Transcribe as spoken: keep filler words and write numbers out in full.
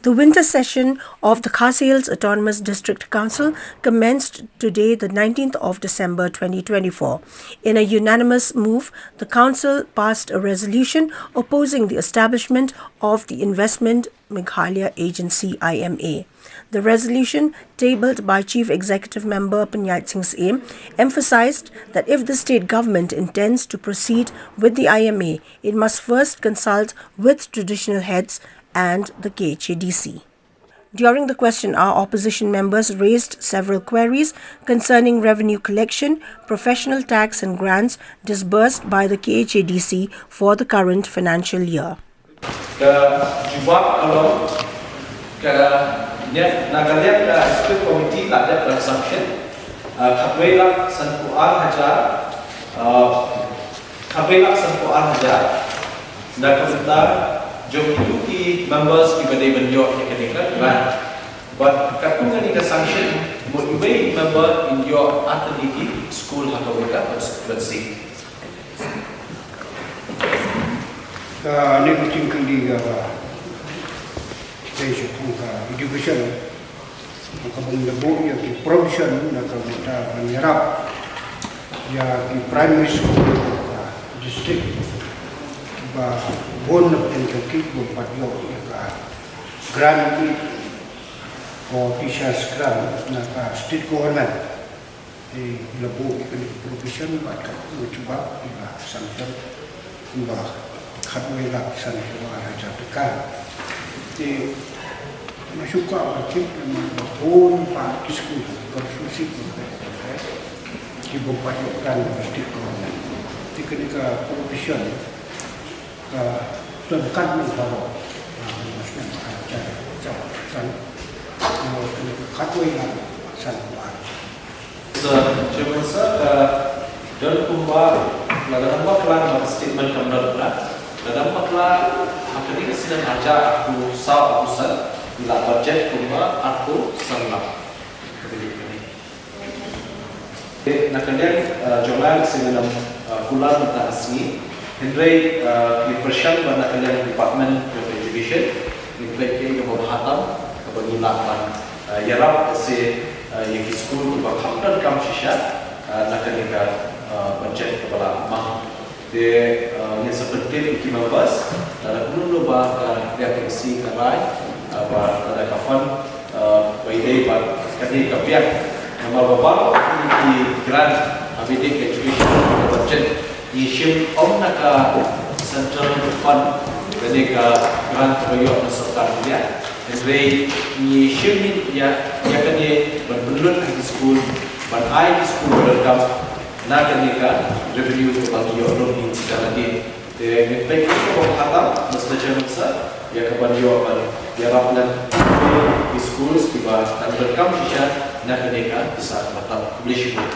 The winter session of the Khasi Hills Autonomous District Council commenced today, the nineteenth of December twenty twenty-four. In a unanimous move, the council passed a resolution opposing the establishment of the Investment Meghalaya Agency, I M A. The resolution, tabled by Chief Executive Member Paniat Singh Syiem, emphasized that if the state government intends to proceed with the I M A, it must first consult with traditional heads and the K H A D C. During the question hour, opposition members raised several queries concerning revenue collection, professional tax and grants disbursed by the K H A D C for the current financial year. Ka jubab ka long, ka, na ka liang ka executive committee la dep ka sanction, uh, khatwei lak sanphew ar hajar, uh, khatwei lak sanphew ar hajar na ka bynta jong kito ki members kiba dei ban ïoh ïa kane ka grant. Bad katkum kane ka sanction, mo iwei i member in ïoh artylli ki skul ha kawei ka constituency. Kane ka jingkylli ka, ka issue ka education, ka bym da buh ïa ki provision na ka bynta ban ïarap ïa ki primary school ka district, ba bun na pdeng jong ki bym pat ïoh ïa ka grant, ko teachers grant na ka state government. Te la buh ïa kane ka provision bad ka jubab ki la sanction kumba khatwei lak sanphew ar hajar tyngka. Te nga shu kwah ban tip namar ba bun ba ki skul ka shu sik ba ka ki bym pat ïoh grant na state government. Te kane ka provision ka donkam mynta baroh. Ah, nga sngewbha ïa ka san, ah, kane ka khatwei lak sanphew ar. Sir, Chairman Sir, ka don kumba lada ngam bakla, ba ka statement kam don, lada ngam bakla, ha kane ka snem arhajar arphew saw arphew san, ngi la budget kumba arphew san lak. Ka bynta kane. Te na ka liang, eh, jong nga, sngewbha, eh, kular mynta ka sngi. Hynrei, eh, ngi pyrshang ba na ka liang Department of Education, ngi peit kaei kaba bha tam kaba ngi lah ban, eh, ïarap, se, eh, ïa ki skul kiba kham donkam shisha, eh, na kane ka, eh, budget kaba la mang. Te, eh, ngin sa pyntip ïa ki members, lada kumno kumno ba ka F M C ka rai, eh, ba lada ka fund, eh, ba ïadei bad kane ka biang. Namar ba baroh kine ki grant, eh, ba ïadei ka education, ka budget, ngi shim ym na ka central fund, kane ka grant kaba ïoh na sorkar India. Hynrei ngi shim ïa, ïa kane ban pynlut ha ki skul, ban ai ki skul ba donkam, na kane ka revenue kaba ngi ïoh lum ïa kita lade. Te ngin peit ïa kaba khatduh, Mister Chairman Sir, ïa kaban ïoh ban ïarap lem ki schools kiba tang donkam shisha na kane ka pisa kaba tam. Khublei shibun.